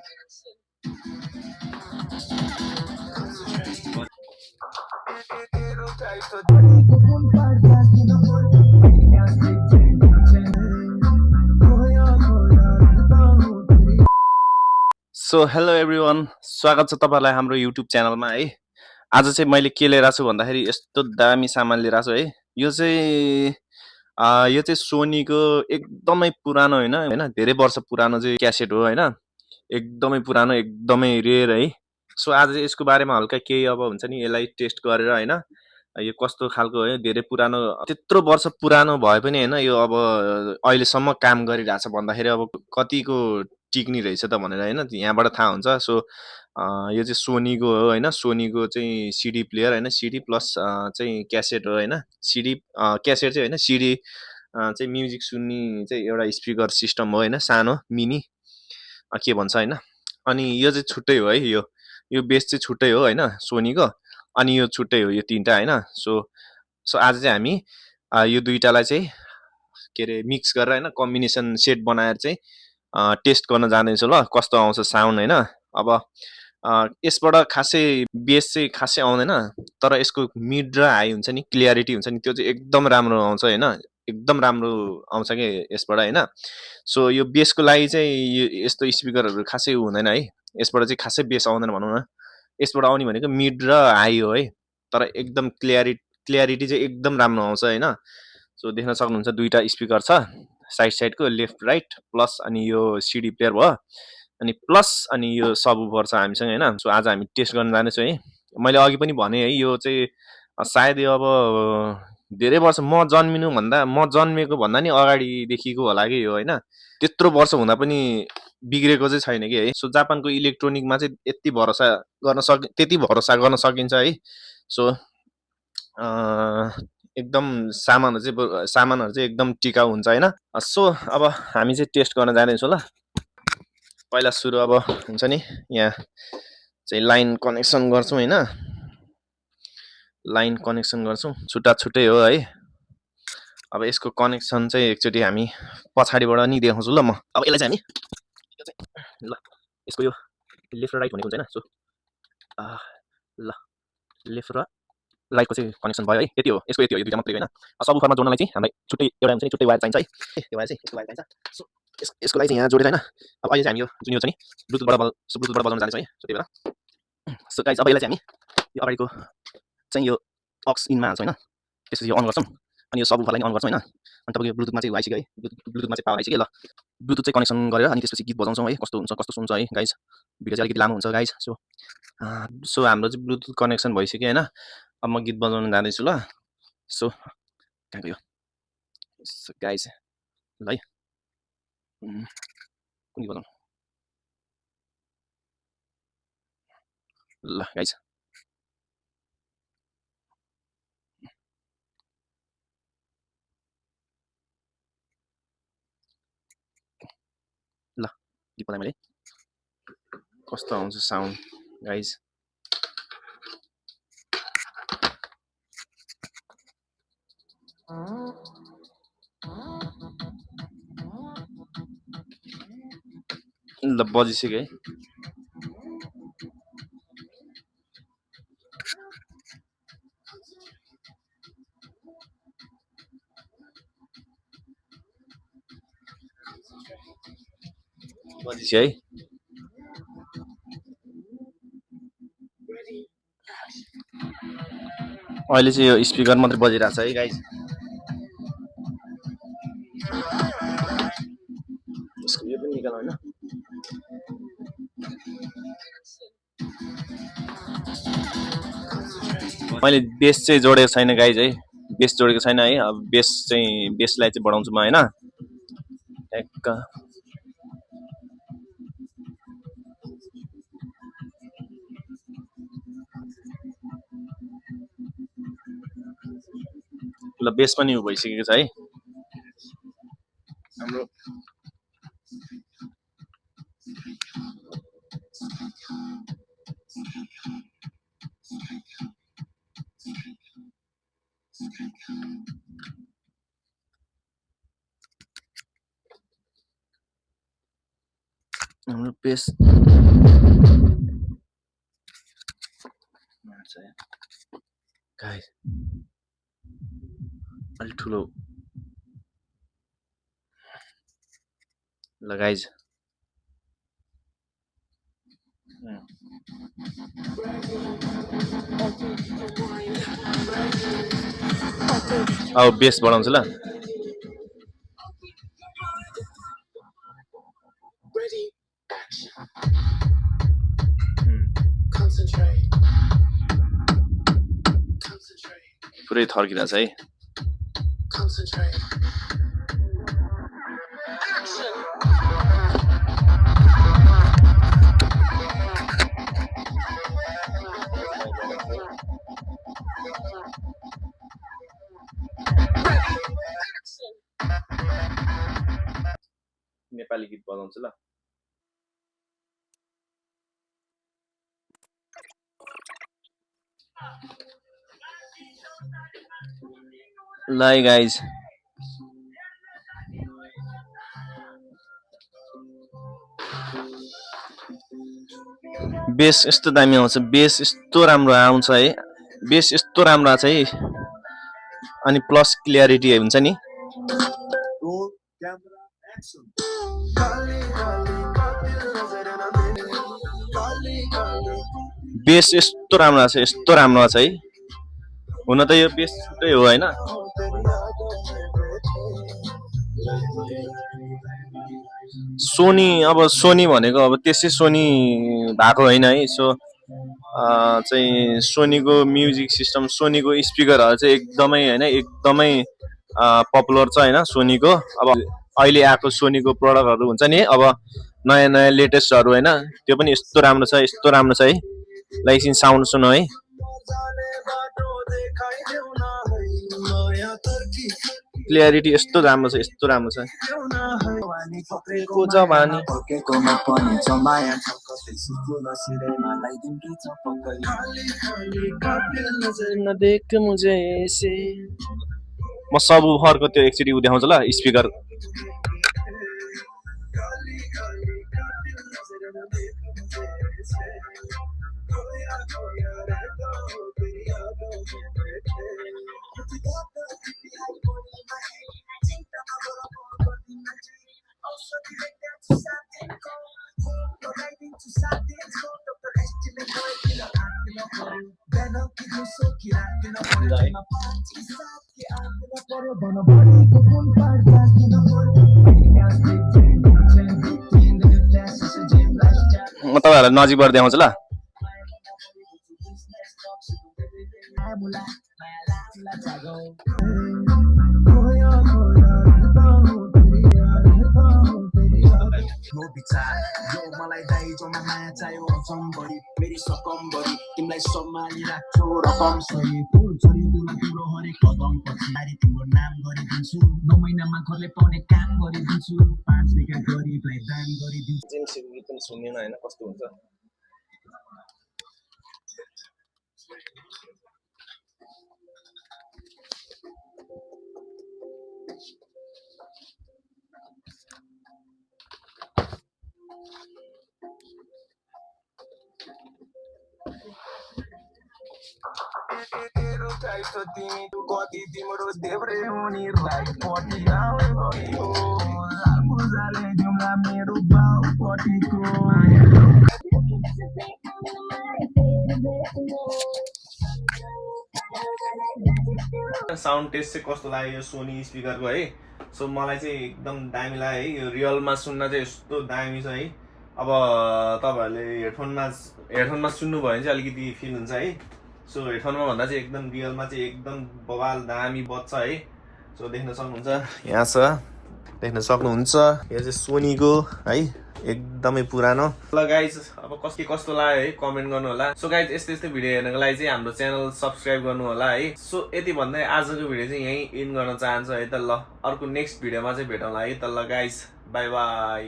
So hello everyone, स्वागत छ तपाईँलाई हाम्रो युट्युब च्यानलमा है। आज चाहिँ मैले के लिएर आएको छु भन्दाखेरि यस्तो दामी सामान लिएर आएको छु है। यो चाहिँ सोनीको एकदमै पुरानो होइन धेरै वर्ष पुरानो चाहिँ क्यासेट हो होइन। एकदमै पुरानो, एकदमै रेयर है। सो आज चाहिँ यसको बारेमा हल्का केही अब हुन्छ नि, यसलाई टेस्ट गरेर होइन, यो कस्तो खालको है, धेरै पुरानो, त्यत्रो वर्ष पुरानो भए पनि होइन, यो अब अहिलेसम्म काम गरिरहेछ भन्दाखेरि अब कतिको टिक्ने रहेछ त भनेर होइन, यहाँबाट थाहा हुन्छ। सो यो चाहिँ सोनीको हो होइन, सोनीको चाहिँ सिडी प्लेयर होइन, सिडी प्लस चाहिँ क्यासेट हो होइन। सिडी क्यासेट चाहिँ होइन, सिडी चाहिँ म्युजिक सुन्ने चाहिँ एउटा स्पिकर सिस्टम हो होइन, सानो मिनी के भन्छ होइन। अनि यो चाहिँ छुट्टै हो है, यो बेस चाहिँ छुट्टै हो होइन सोनीको, अनि यो छुट्टै हो, यो तिनवटा होइन। सो आज चाहिँ हामी यो दुईटालाई चाहिँ के अरे मिक्स गरेर होइन, कम्बिनेसन सेट बनाएर चाहिँ टेस्ट गर्न जाँदैछु ल, कस्तो आउँछ साउन्ड होइन। अब यसबाट खासै बेस चाहिँ खासै आउँदैन, तर यसको मिड र हाई हुन्छ नि, क्लियरिटी हुन्छ नि, त्यो चाहिँ एकदम राम्रो आउँछ होइन, एकदम राम्रो आउँछ कि यसबाट होइन। सो यो बेसको लागि चाहिँ यस्तो स्पिकरहरू खासै हुँदैन है, यसबाट चाहिँ खासै बेस आउँदैन भनौँ न। यसबाट आउने भनेको मिड र हाई हो है, तर एकदम क्लियरिटी चाहिँ एकदम राम्रो आउँछ होइन। सो देख्न सक्नुहुन्छ दुईवटा स्पिकर छ साइडको, लेफ्ट राइट प्लस, अनि यो सिडी प्लेयर भयो, अनि प्लस अनि यो सबवुफर छ हामीसँग होइन। सो आज हामी टेस्ट गर्न जानेछौँ है। मैले अघि पनि भने है, यो चाहिँ सायद यो अब धेरै वर्ष म जन्मेको भन्दा नि अगाडिदेखिको होला कि यो होइन। त्यत्रो वर्ष हुँदा पनि बिग्रेको चाहिँ छैन कि है। सो जापानको इलेक्ट्रोनिकमा चाहिँ त्यति भरोसा गर्न सकिन्छ है। सो एकदम सामानहरू चाहिँ एकदम टिकाउ हुन्छ होइन। सो अब हामी चाहिँ टेस्ट गर्न जाँदैछौँ ल। पहिला सुरु अब हुन्छ नि, यहाँ चाहिँ लाइन कनेक्सन गर्छौँ होइन, लाइन कनेक्सन गर्छौँ, छुट्टा छुट्टै हो है। अब यसको कनेक्सन चाहिँ एकचोटि हामी पछाडिबाट नि देखाउँछु ल म। अब यसलाई चाहिँ हामी ल, यसको यो लेफ्ट र राइट भनेको हुन्छ होइन। सो ल, लेफ्ट र राइटको चाहिँ कनेक्सन भयो है, यति हो, यसको यति हो, यो दुईवटा मात्रै होइन। सबवुफरमा जोड्नलाई चाहिँ हामीलाई छुट्टै एउटा हुन्छ नि, छुट्टै वायर चाहिन्छ है। त्यो वायर चाहिँ यसको वायर चाहिन्छ। सो यसको लागि चाहिँ यहाँ जोडेर होइन। अब अहिले चाहिँ हामी यो जुन यो छ नि ब्लुटुथबाट बजाउन जाँदैछौँ है। सो त्यही भएर सो गाइस, अब यसलाई चाहिँ हामी यो अगाडिको चाहिँ यो अक्स इनमा हाल्छौँ होइन, त्यसपछि यो अन गर्छौँ, अनि यो सबवुफरलाई अन गर्छौँ होइन। अनि तपाईँको ब्लुटुथमा चाहिँ आइसक्यो है, ब्लुटुथमा चाहिँ पावर आइसक्यो ल। ब्लुटुथ चाहिँ कनेक्सन गरेर अनि त्यसपछि गीत बजाउँछौँ है, कस्तो हुन्छ कस्तो सुन्छ है गाइस। भिडियो चाहिँ अलिकति लामो हुन्छ गाइस। सो हाम्रो चाहिँ ब्लुटुथ कनेक्सन भइसक्यो होइन। अब म गीत बजाउन जाँदैछु ल। सो कहाँ गयो गाइस ल है, कुन गीत बजाउँ ल गाइस। ल गीत बजाएँ मैले, कस्तो आउँछ साउन्ड गाइस। ल बजिसक्यो है। बजिसक्यो है। अहिले चाहिँ यो स्पिकर मात्रै बजिरहेको छ है गाइस। यसको यो पनि निकाल होइन। मैले बेस चाहिँ जोडेको छैन गाइस है, बेस जोडेको छैन है। अब बेसलाई चाहिँ बढाउँछु म होइन। ल बेस पनि भइसकेको छ है हाम्रो। हाम्रो बेस गाइस अलि ठुलो ल गाइस अब बेस बढाउँछु ल पुरै थर्किरहेछ है नेपाली गीत बजाउँछु ल ल गाइज बेस यस्तो दामी आउँछ बेस यस्तो राम्रो आउँछ है बेस यस्तो राम्रो आछ है अनि प्लस क्लियरिटी हुन्छ नि बेस यस्तो राम्रो आछ है हुन त यो बेस छुट्टै हो हैन सोनी अब सोनी भनेको अब त्यसै सोनी भएको होइन है सो चाहिँ सोनीको म्युजिक सिस्टम सोनीको स्पिकरहरू चाहिँ एकदमै हैन एकदमै पपुलर छ हैन सोनीको अब अहिले आएको सोनीको प्रोडक्टहरू हुन्छ नि अब नयाँ नयाँ लेटेस्टहरू हैन त्यो पनि यस्तो राम्रो छ है ल एकछिन साउन्ड सुनौ है क्लियरिटी यस्तो राम्रो छ को जवानी देख मुझे ऐसे म सब उफरको त्यो एकचोटि उ देखाउँछु ल स्पिकर म तपाईहरुलाई नजिकबाट देखाउँछु ल सुन्दैन हैन कस्तो हुन्छ साउन्ड टेस्ट चाहिँ कस्तो लाग्यो यो सोनी स्पिकरको है सो मलाई चाहिँ एकदम दामी लाग्यो है यो रियलमा सुन्न चाहिँ यस्तो दामी छ है अब तपाईहरुले हेडफोनमा सुन्नु भयो भने चाहिँ अलिकति फिल हुन्छ है सो हेडफोनमा भन्दा चाहिँ एकदम रियलमा चाहिँ एकदम बवाल दामी बज्छ है सो देख्न सक्नुहुन्छ यहाँ छ देख्न सक्नुहुन्छ यो चाहिँ सोनीको है एकदमै पुरानो ल गाइज अब कस्तो लाग्यो है कमेन्ट गर्नु होला सो गाइज यस्तै भिडियो हेर्नको लागि चाहिँ हाम्रो च्यानल सब्स्क्राइब गर्नु होला है सो यति भन्दै आजको भिडियो चाहिँ यही एन्ड गर्न चाहन्छु है त ल अर्को नेक्स्ट भिडियोमा चाहिँ भेटौँला है त ल गाइज बाइ बाइ